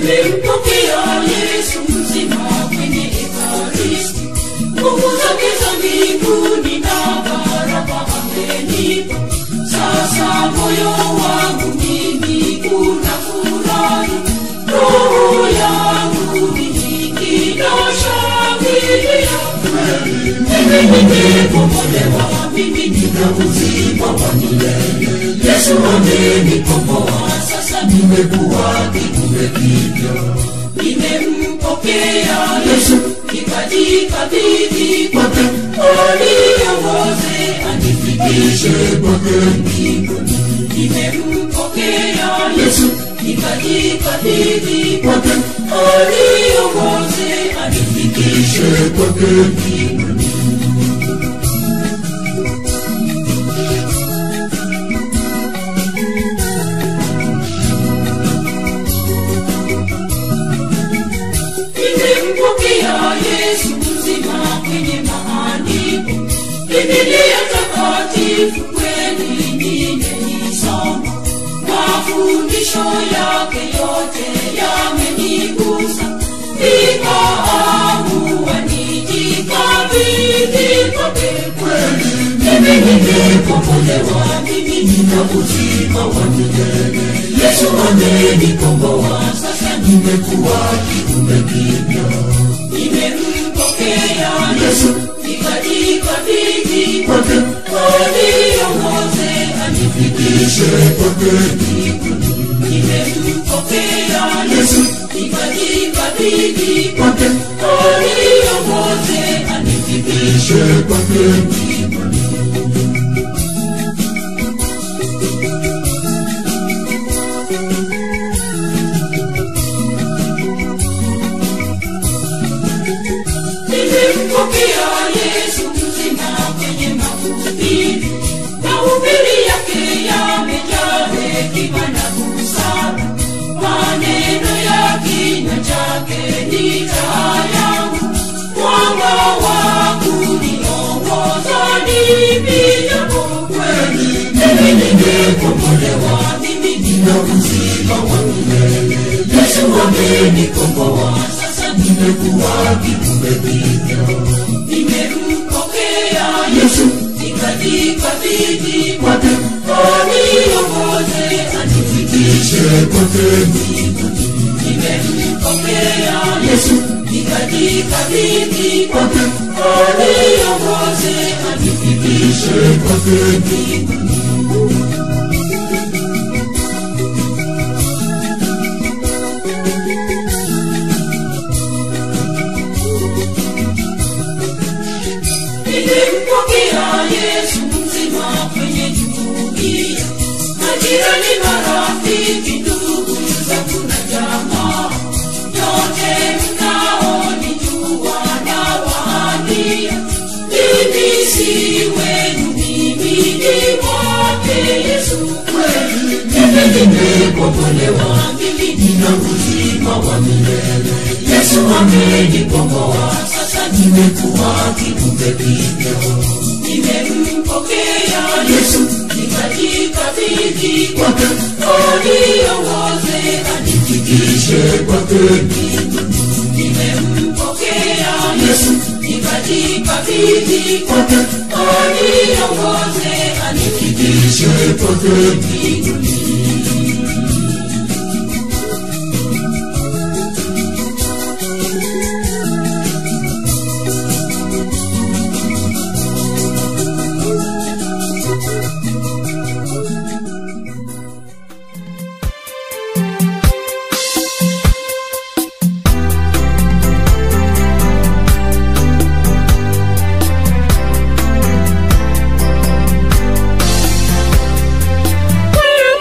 Nimempokea Yesu mzima kwenye Ekaristi, nguvu zake za mbinguni na baraka amenipa. Sasa moyo wangu mimi unafurahi, roho yangu mimi inashangilia. Mimi nimekombolewa, mimi nina uzima wa milele. Yesu amenikomboa, sasa nimekuwa kiumbe kipya. Nimempokea Yesu, nikajikabidhi kwake, aniongoze anifikishe kwake mbinguni. Nimempokea Yesu, nikajikabidhi kwake, aniongoze anifikishe kwake mbinguni. Nimempokea Yesu mzima kwenye maandiko, Biblia takatifu kweli nimeisoma, mafundisho yake yote yamenigusa, nikaamua nijikabidhi kwake kweli. Mimi nimekombolewa, mimi nina uzima wa milele. Yesu amenikomboa, sasa nimekuwa kiumbe kipya. Nimempokea Yesu, nikajikabidhi kwake, aniongoze anifikishe kwake mbinguni. Nimempokea Yesu, nikajikabidhi kwake, aniongoze anifikishe kwake mbinguni. Nimempokea Yesu mzima kwenye mahubiri, mahubiri yake yamejaa hekima na busara, maneno ya kinywa chake ni taa yangu, mwanga wa kuniongoza nipitapo kweli. Mimi nimekombolewa, mimi nina uzima wa milele. Yesu amenikomboa, sasa nimekuwa kiumbe kipya. Nimempokea Yesu, nikajikabidhi kwake, aniongoze anifikishe kwake mbinguni. Nimempokea Yesu, nikajikabidhi kwake, aniongoze anifikishe kwake mbinguni. Nimempokea Yesu mzima kwenye jumuiya, majirani, marafiki, ndugu zangu na jamaa, nyote mnaonijua nawaambia, mimi si wenu, mimi ni wake Yesu kweli. Mimi nimekombolewa, mimi nina uzima wa milele. Yesu amenikomboa, sasa nimekuwa kiumbe kipya. Nimempokea Yesu, nikajikabidhi kwake, aniongoze anifikishe kwake mbinguni. Nimempokea Yesu, nikajikabidhi kwake, aniongoze anifikishe kwake mbinguni. Wewe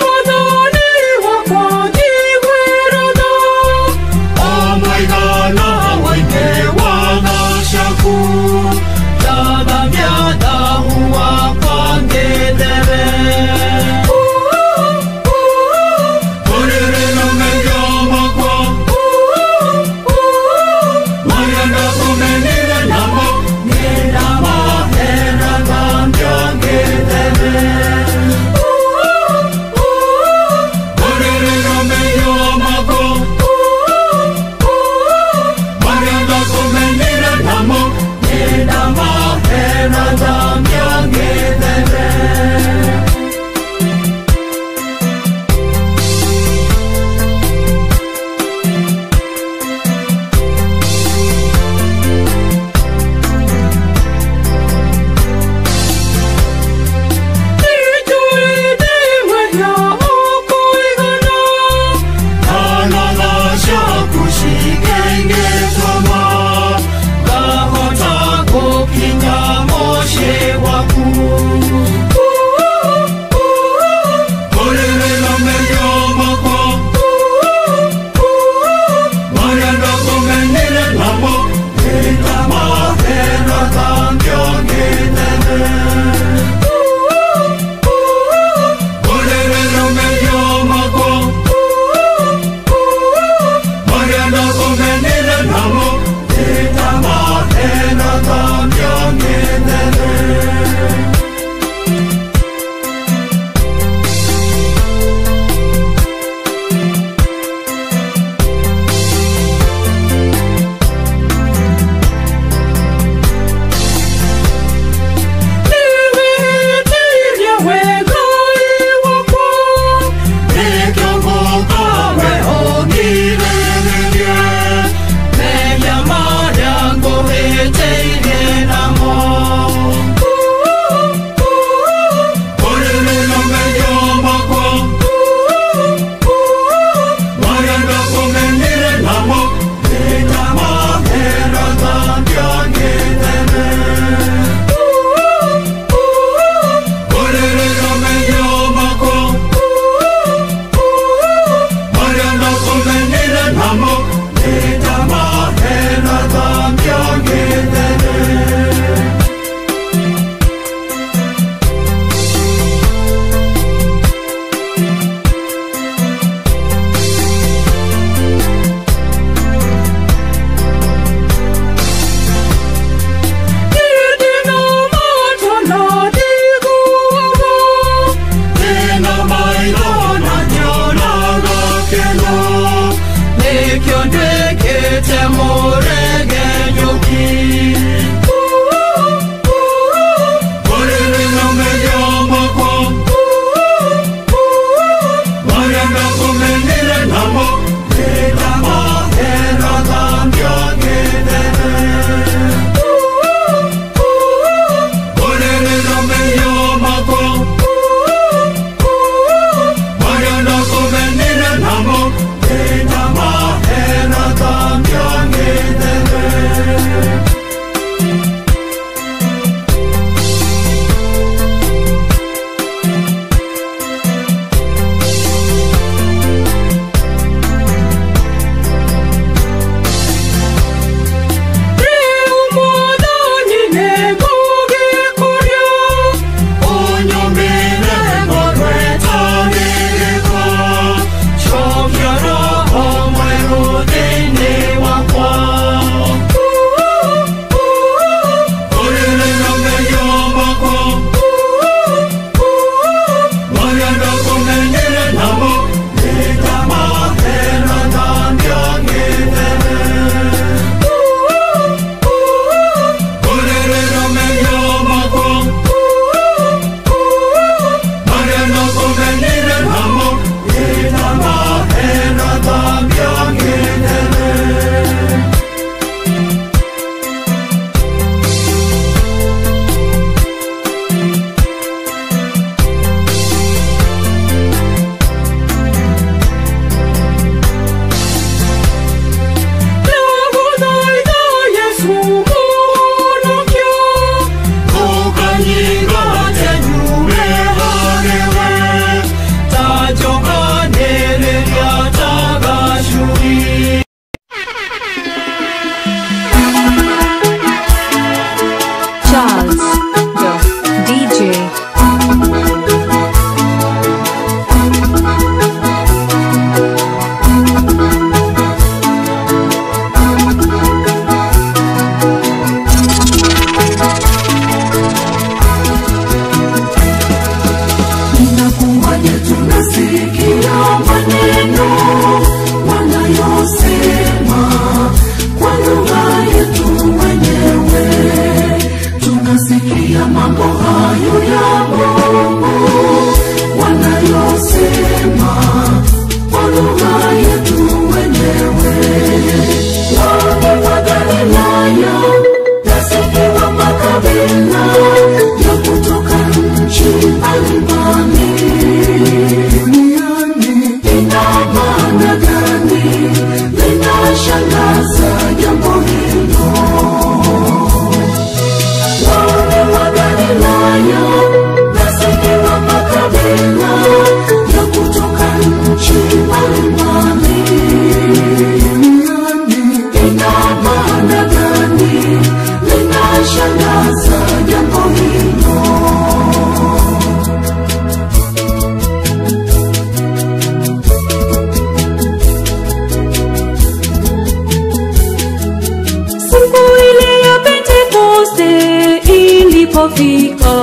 Ilipofika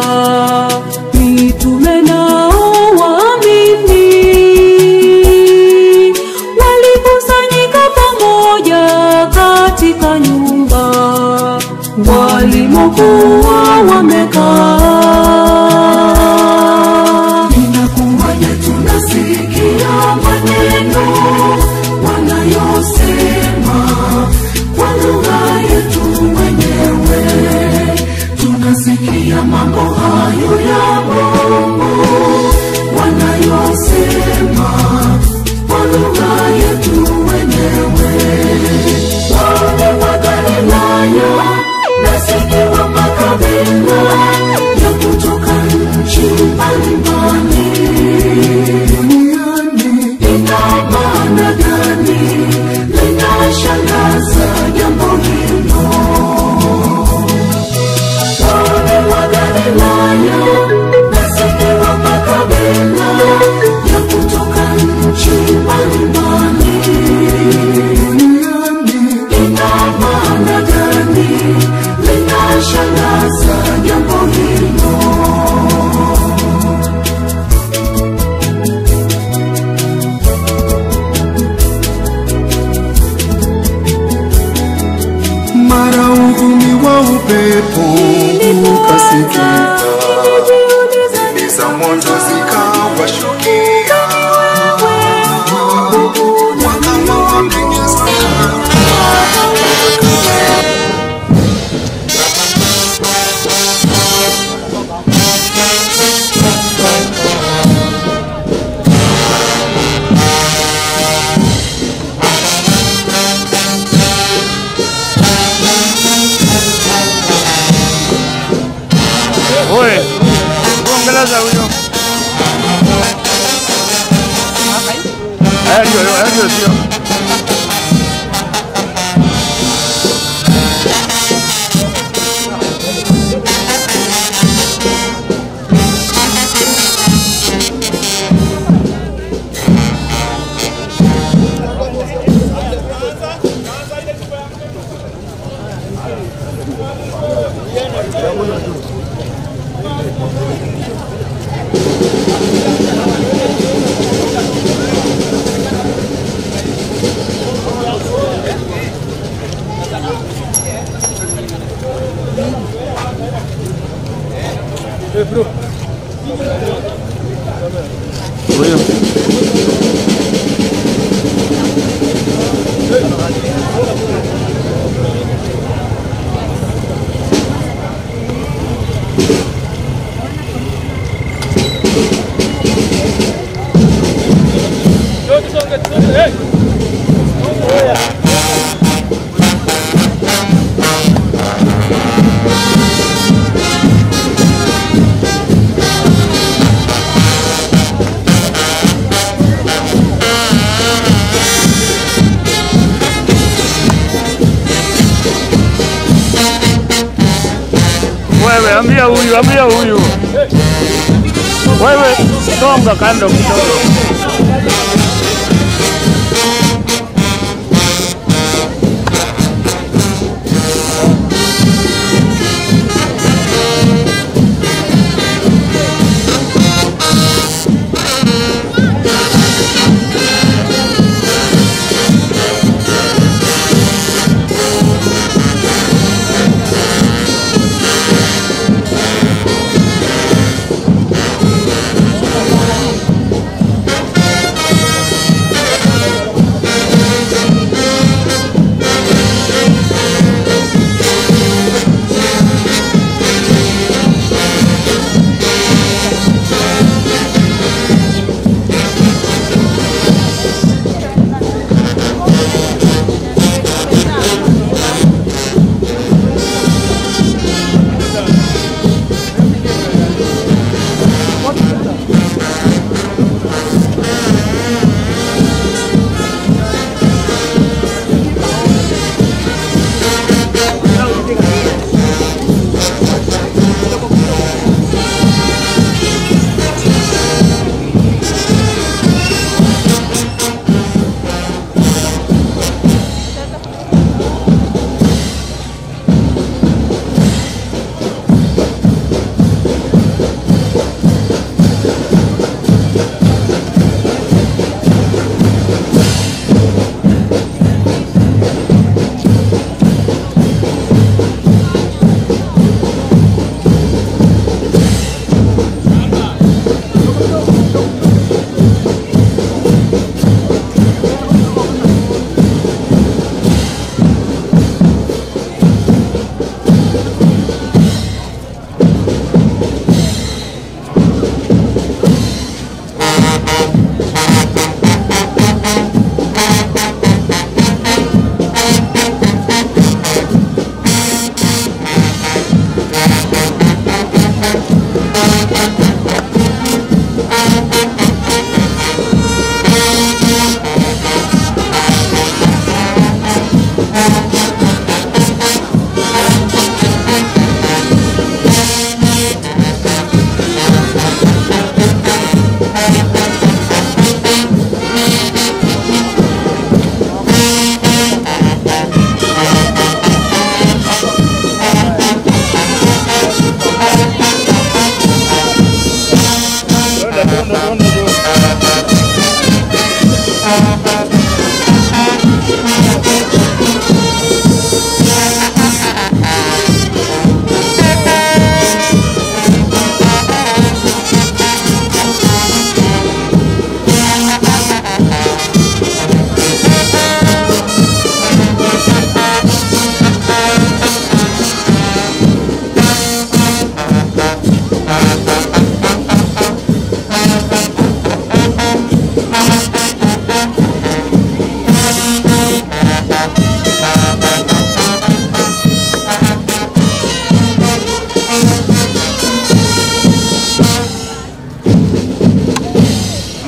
mitume nao waamini walikusanyika pamoja katika nyumba walimokuwa wamekaa. Inakuwaje tunasikia maneno wanayosema kwa lugha yetu wenyewe? Tunasikia mambo hayo ya Mungu wanayosema kwa lugha yetu wenyewe. Upepo ukasikika, ndimi za moto zikawashukia, wakawa wamejazwa. Oye, ongeleza huyo. Ndio sio. Wewe ambia huyu, ambia huyu. Wewe songa kando kidogo.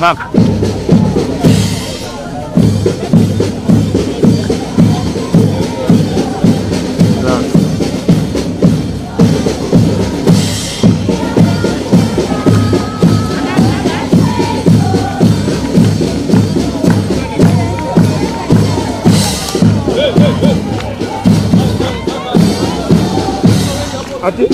Mark. Ati?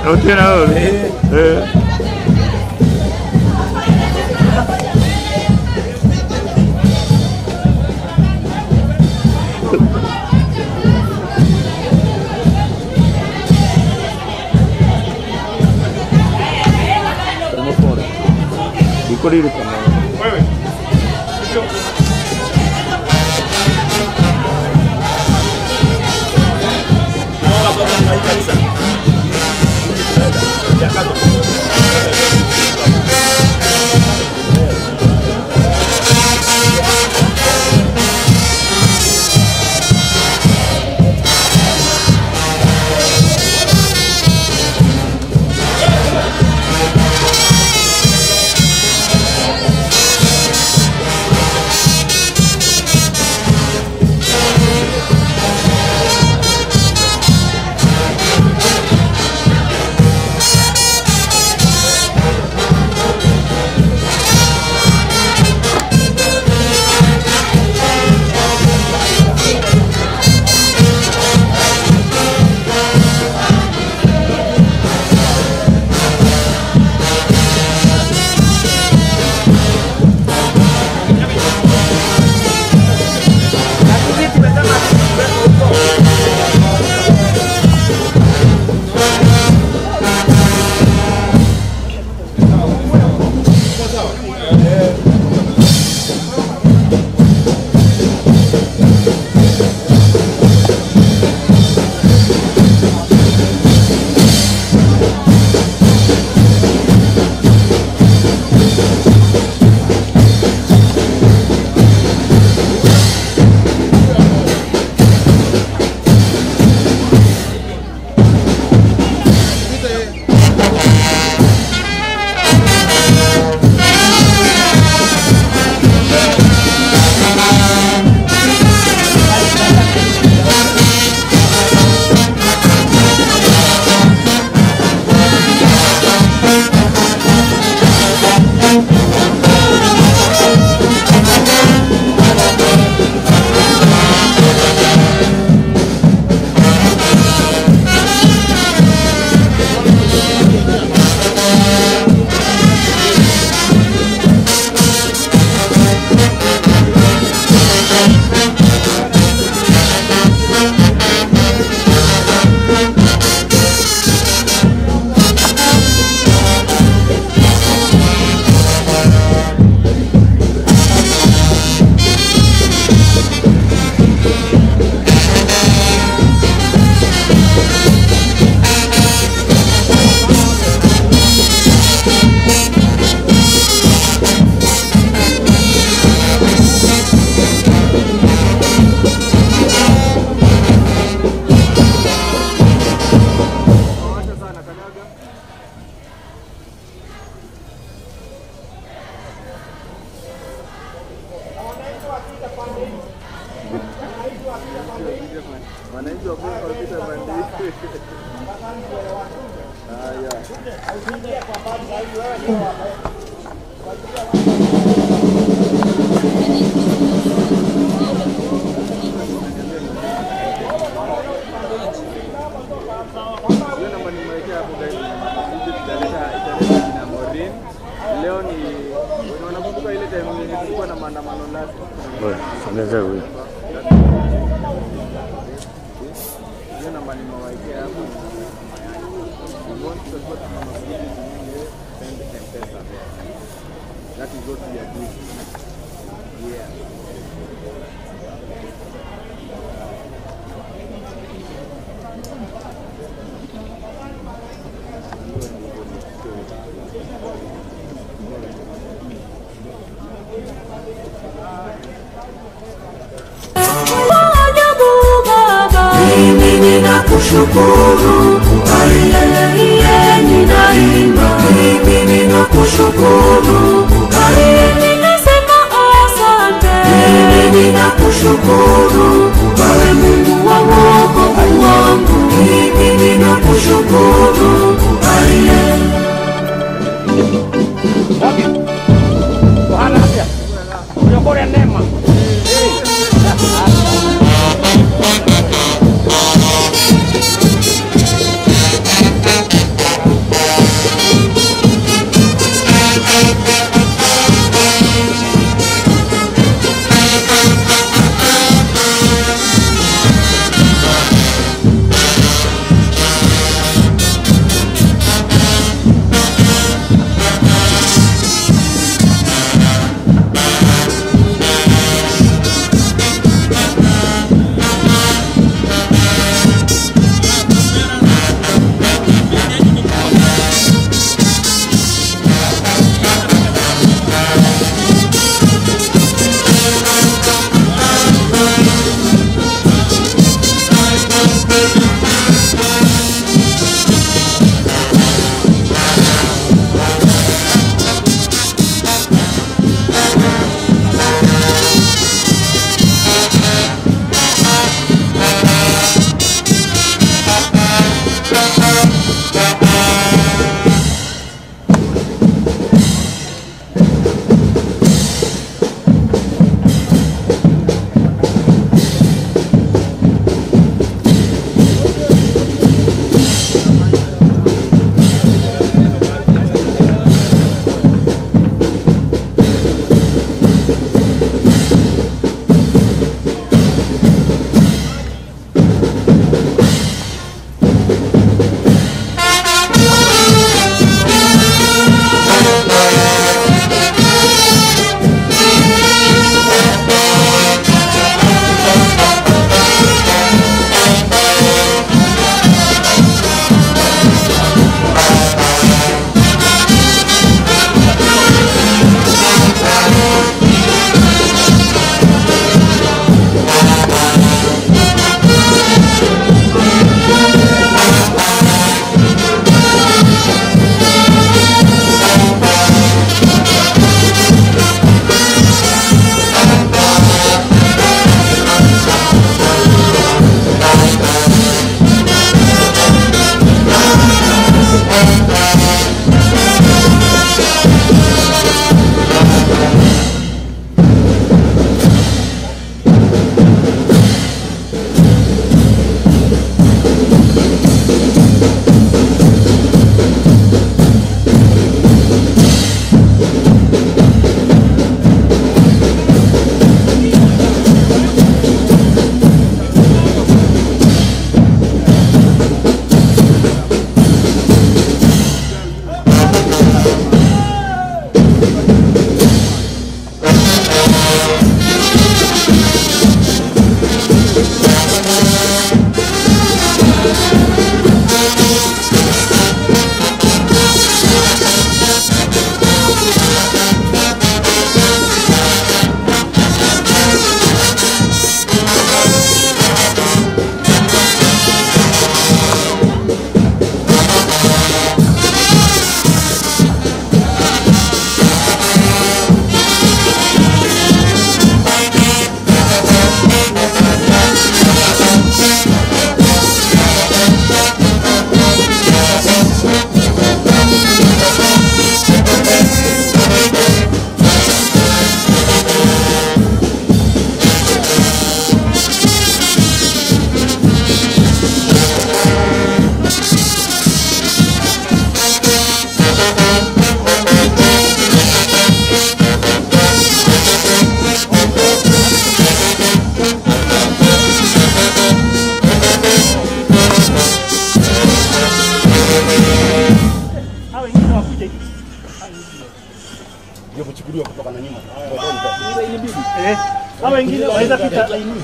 No tiene nada. Wananchi wa Mungu wapita pande hii. Leo ni unakumbuka ile time nilikuwa na maandamano last. Wewe, songeza huyo. Hiyo namba nimewaekea hapo. We want to support mama send M-Pesa there. That is what we are doing. Yeah. Mimi ninakushukuru, aliye ninaimba. Mimi ninakushukuru, ninasema asante. Mimi ninakushukuru, wewe Mungu wa wokovu wangu. Mimi ninakushukuru, aliye Eh, hawa wengine waweza pita laini.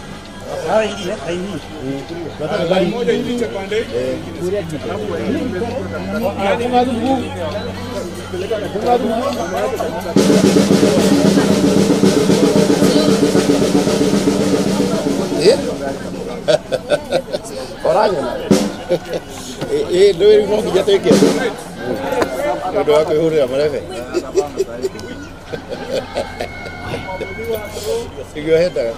Hawa wengine laini. Moja ipite pande. Oranyona. Eh, ndå no nginya twä ke nä å ndå wa kwä hå rä ra marebe nĩguo hendaga.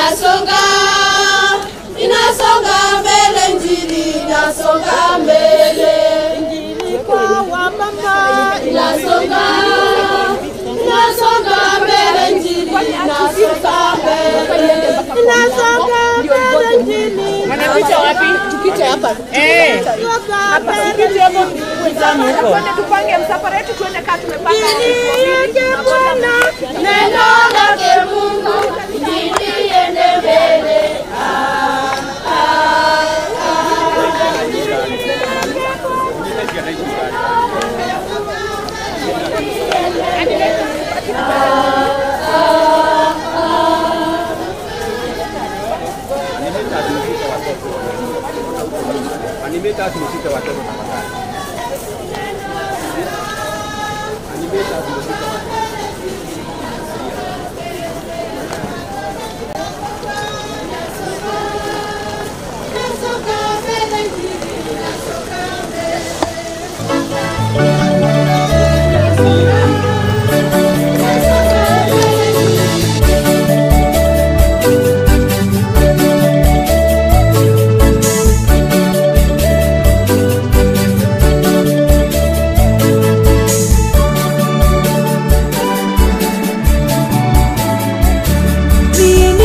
Inasonga, inasonga mbele, Injili inasonga mbele. Injili kwa wamama inasonga, inasonga mbele, Injili inasonga mbele. Inasonga mbele, Injili. Wanapita wapi? Tupite hapa. Eh. Hapa tupite hapo tuzame huko. Tupange msafara wetu tuende kama tumepanga. Neno lake Mungu, Injili iende mbele. Animators mshike watoto tafadhali. Animators mshike watoto.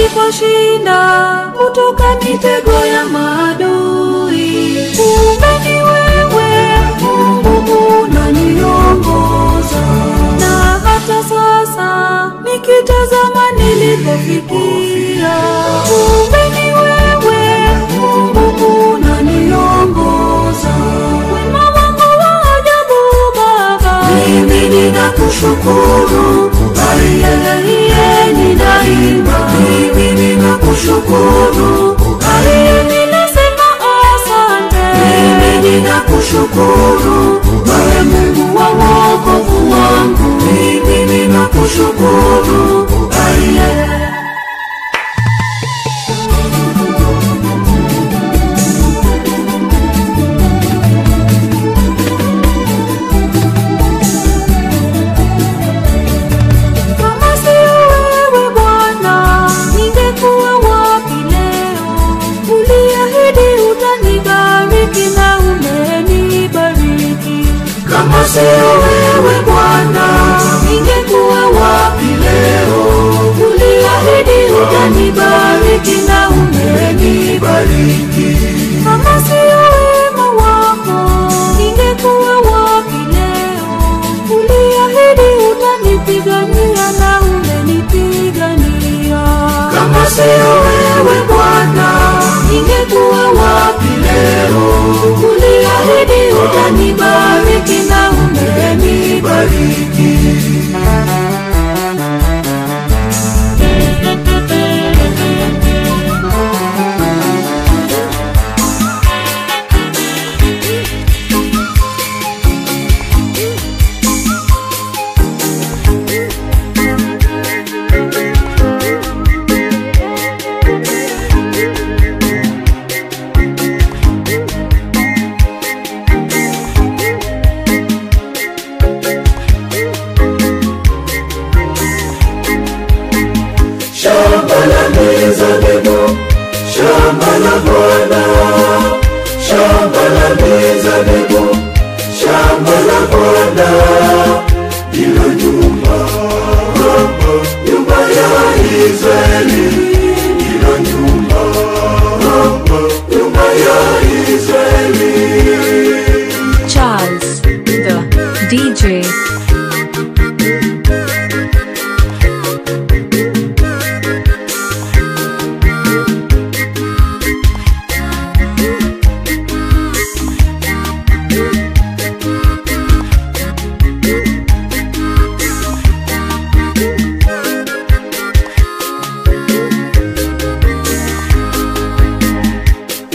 Niliposhinda kutoka mitego ya maadui, kumbe ni wewe Mungu unaniongoza. Na hata sasa nikitazama nilipofikia, kumbe ni wewe Mungu unaniongoza. Wema wangu wa ajabu Baba, mimi ninakushukuru. Aiye, ninaimba, mimi ninakushukuru. Aiye, ninasema asante, mimi ninakushukuru. Wewe Mungu wa wokovu wangu, mimi ninakushukuru. Aiye. Kama sio wewe Bwana, ningekuwa wapi leo? Uliahidi utanibariki na umenibariki. Kama sio wewe Bwana, ningekuwa wapi leo? Uliahidi utanibariki na umenibariki. Kama sio wema wako, ningekuwa wapi leo? Uliahidi utanipigania na umenipigania. Kama sio wewe Bwana, ningekuwa wapi leo? Uliahidi utanibariki na umenibariki. Shamba la mizabibu, shamba la Bwana, shamba la mizabibu, shamba la Bwana, ndilo nyumba, nyumba ya Israeli, ndilo nyumba, nyumba ya Israeli. Charles, the DJ.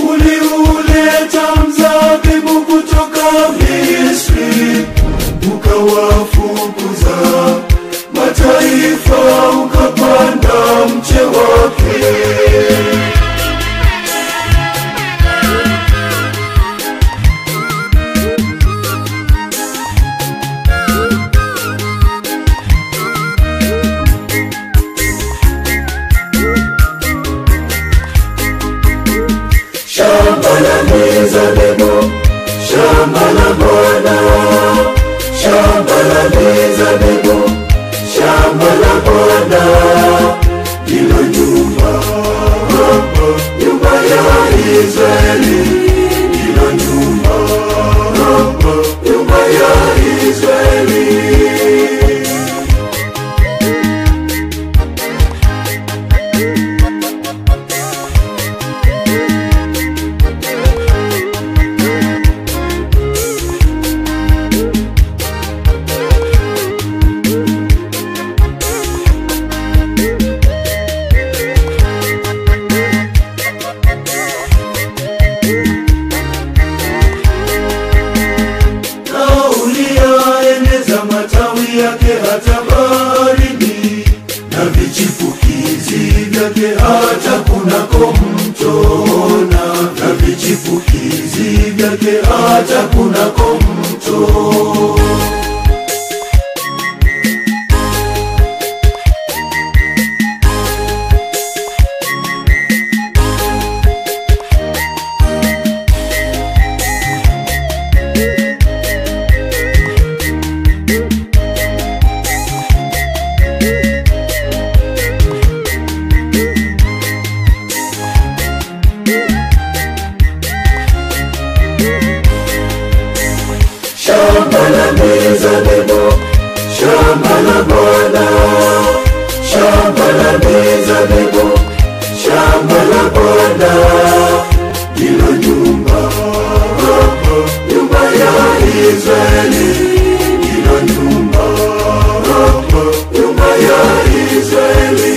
Uliuleta mzabibu kutoka Misri, ukawafukuza mataifa, ukapanda mche wake. Shamba la Bwana, shamba la mizabibu, shamba la Bwana ndilo nyumba, nyumba ya Israeli, ndilo nyumba, nyumba ya Israeli. Yake hata baharini, na vichipukizi vyake hata kunako mtona, na vichipukizi vyake hata kunako mto. Shamba la mizabibu, shamba la Bwana, shamba la mizabibu, shamba la Bwana ndilo nyumba, nyumba ya Israeli, ndilo nyumba, nyumba ya Israeli.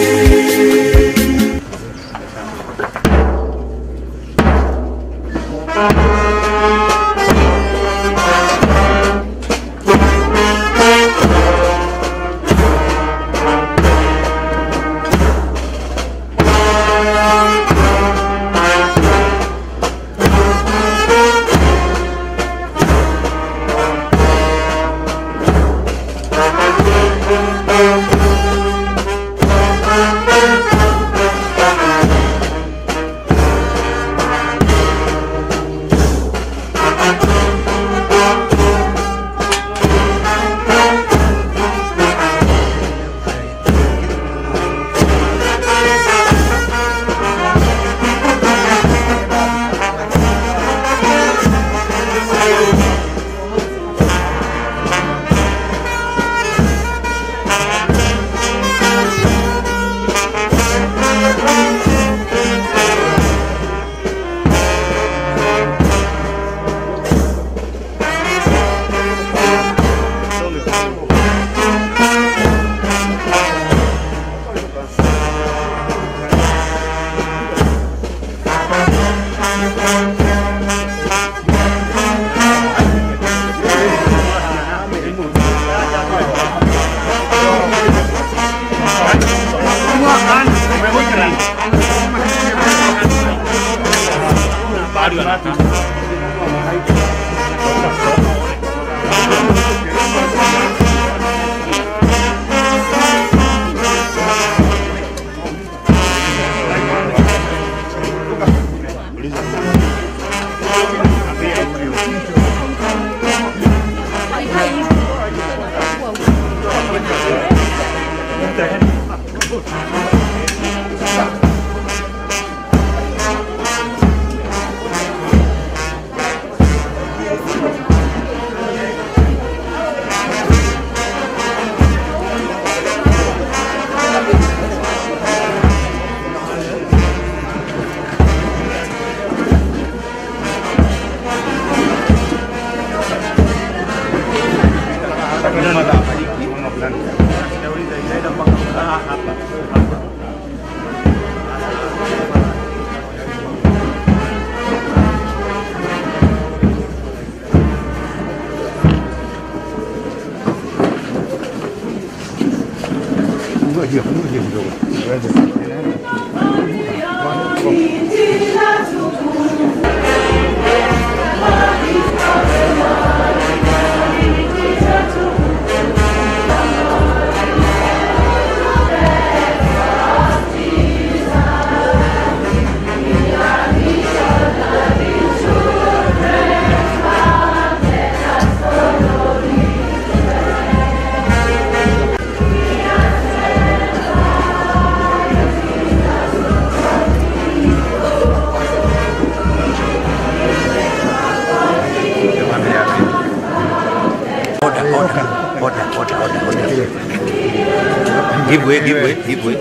Give way, give way, give way.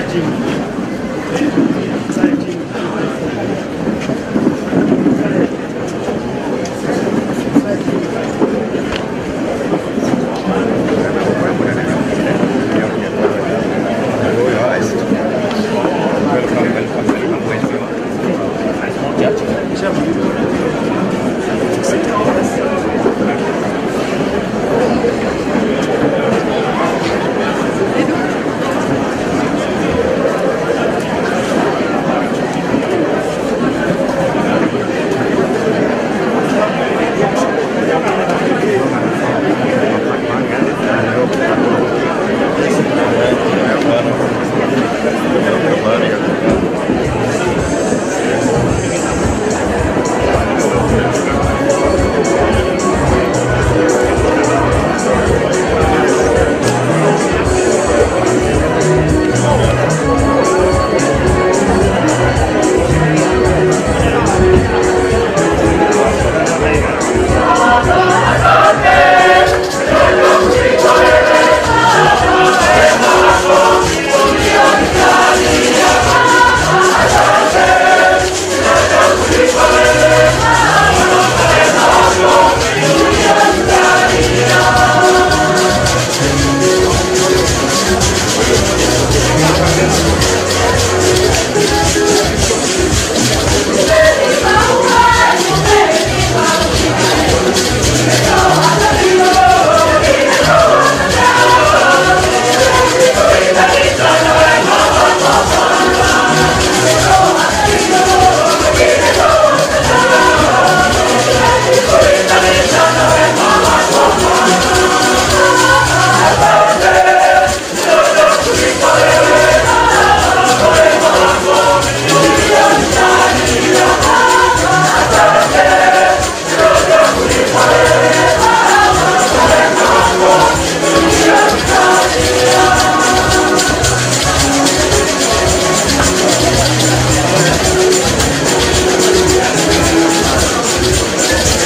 Chini.